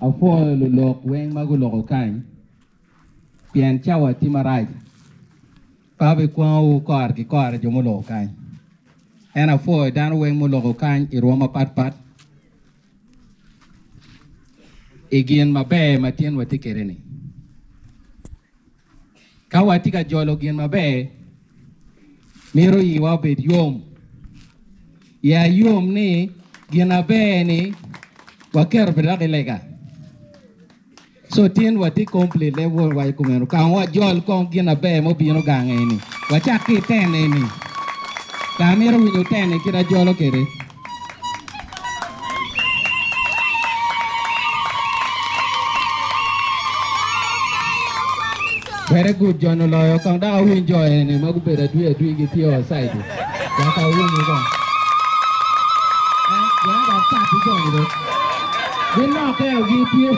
Apwoyo lulok weng ma guloko kany pien cawa tye marac pe abikwangowu kore ki kore jo muloko kany ento apwoyo dano weng muloko kany i rwom mapatpat i gin maber ma tin watye kwede-ni. Ka watye ka jolo gin maber, mito iwa obed yom. Iya yom ni gin aber-ni waketo bene dok i lega. So tin watye complete level waco kumeno kong wajol kong gin aber ma obino gang eni wacak ki i ten eni ka amito winyo ten ni kit ajolo kwede. Very good John oloyo kong dok awiny jo eni ma gubedo adwi adwi gitye outside wek awinyu kong. Eh, dok pat ki joni do. Ginokke o gitye.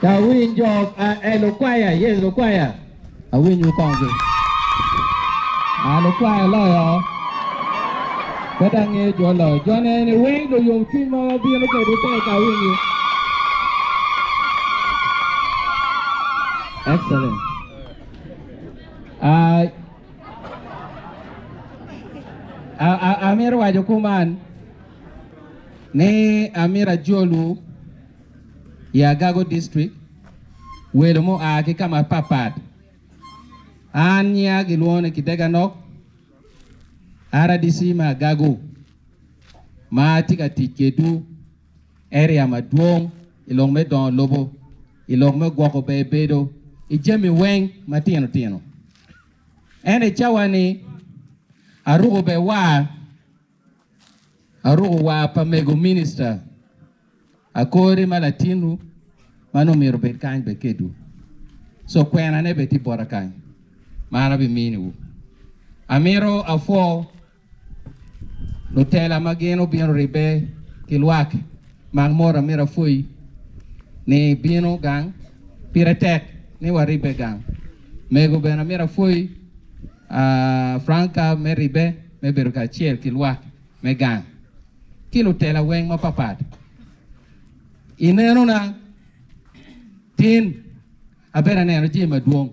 Ka awiny jo eh, lukwaya, yes lukwaya. Awinyu kong gi. Ah, lukwaya loyo. Pe dong angeyo jo loyo. Jo eni weng luyom cwiny ma wabino kwedwu tek awinyu. Excellent. Ah, amito waco kuman ni amito ajolwu i Agago District welo mua ki ka mapatpat. An nyinga gilwongo ni Kidega Nok, RDC me Agago ma atye ka tic kedwu area madwong i lok me dongo lobo, i lok me gwoko ber bedo, i jami weng matino tino. Ento i cawa ni aruko bene war, aruko war pa mego minista. Akori ma latinwu ma nongo myero obed kany bene kedwu. Co kwenane bene tye bota kany ma an abiminiwu. Amito apwo lutela ma gin obino ribbe ki lwak mak mot amito apwoyi ni bino gang pire tek ni waribbe gang. Mego bene amito apwoyi Franka me ribbe me bedo kacel ki lwak me gang. ki lutela weng mapapat. I nenona, tin abedo aneno jami madwong.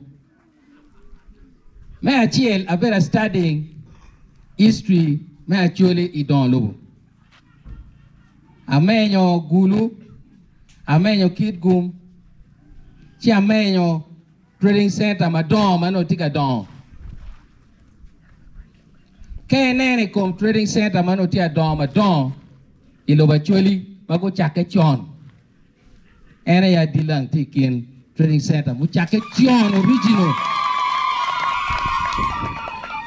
Me acel, abedo a studying history me Acholi i dongo lobo. Amenyo Gulu, amenyo Kitgum, ci amenyo Trading center madongo ma nongo tye ka dongo. Ka ineno i kom trading center ma nongo tye ka dongo madongo i lobo Acholi ma gucakke con, en aye Adilang tye i kin trading center mucakke con original.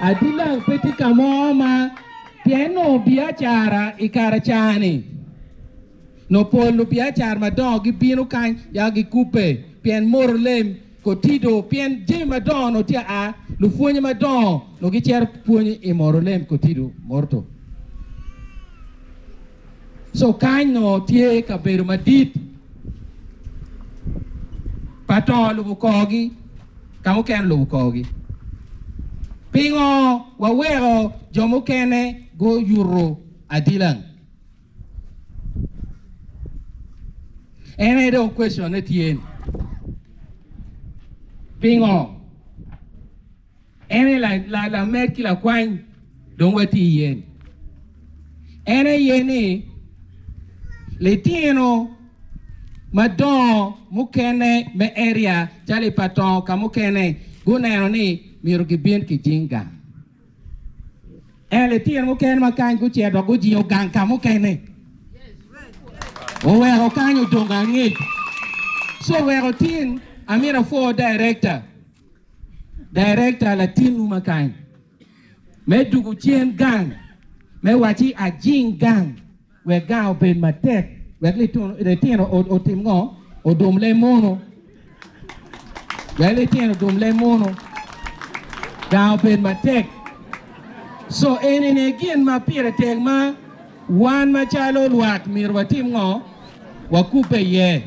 Adilang pe tye ka mo ma pien nongo biacara i kare ca-ni Nongo pol lubiacara madongo gibino kany ya gikubbe pien moro lem, kotido, pien jami madongo onongo tye a, lupwonye madongo onongo gicito pwony i moro lem, kotido, morto. So kany onongo tye kabedo madit pa to lubo korgi, ka mukene lubo korgi. Pingo waweko jo mukene guyuto adilang? En aye dong question ne tye ni, pingo en aye lamed ki lakwany dong watye iye ni? En aye ni litino madongo mukene me area calo i Patongo ka mukene guneno ni myero gibin kijing gang. Ento litino mukene ma kany gucito dok gujingo gang ka mukene, oweko kany odong angec. So oweko tin amito apwo director, director latinwu ma kany me dugo cen gang me wacci ajing gang. Wek gang obed matek, wek litino otim ngo? Odum leb munu. Wek litino odum leb munu. Gang obed matek. So enini gin ma pire tek ma wan macalo lwak myero watim ngo? Wakubbe iye.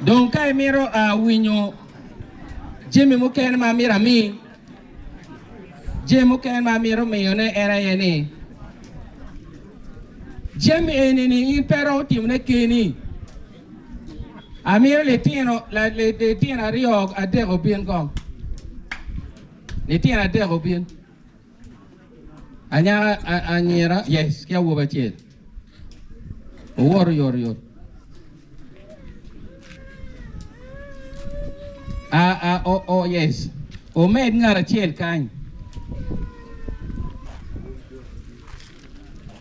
Dong ka imito winyo jami mukene ma myero ami, Jami mukene ma amito miyone en aye ni, Jami eni-ni in pe iromo timone keni. Amito litino litino aryo adek obin kong. Litino adek obin. Anyaka anyira yes ki awobi acel. Owot oyot oyot. A a o o yes. Omed ngat acel kany.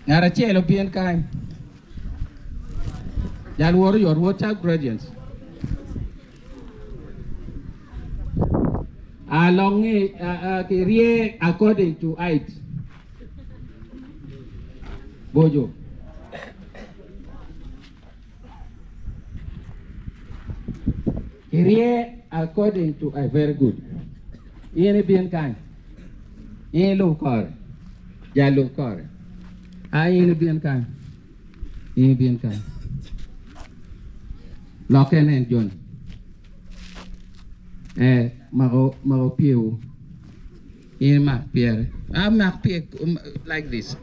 Ngat acel obin kany. Jal wot oyot wot calo gradients. A longe ki rye according to height. Bojo. Ki rye according to height. Very good. In ibin kany. In ilub kore. Jal lub kore. A in ibin kany. In ibin kany. Lokke nen joni. Eh, mako mako pyewu. In imak pyere. Ah, mak pye like this.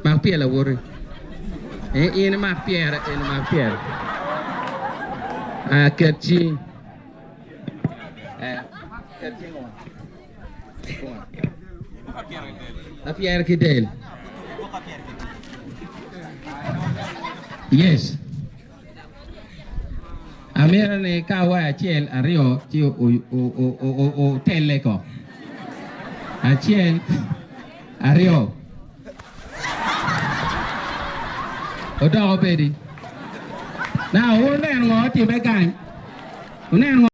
Mak pye lawoti. Eh, in imak pyere, in imak pyere. Ah, ket cingi. Eh, ket cingi wa. Apyero ki del. Yes. Amito ni ka wa acel aryo ci otelle ko. Acel aryo. Odoko bedi. Now, wuneno ngo otime kany? Wuneno ngo?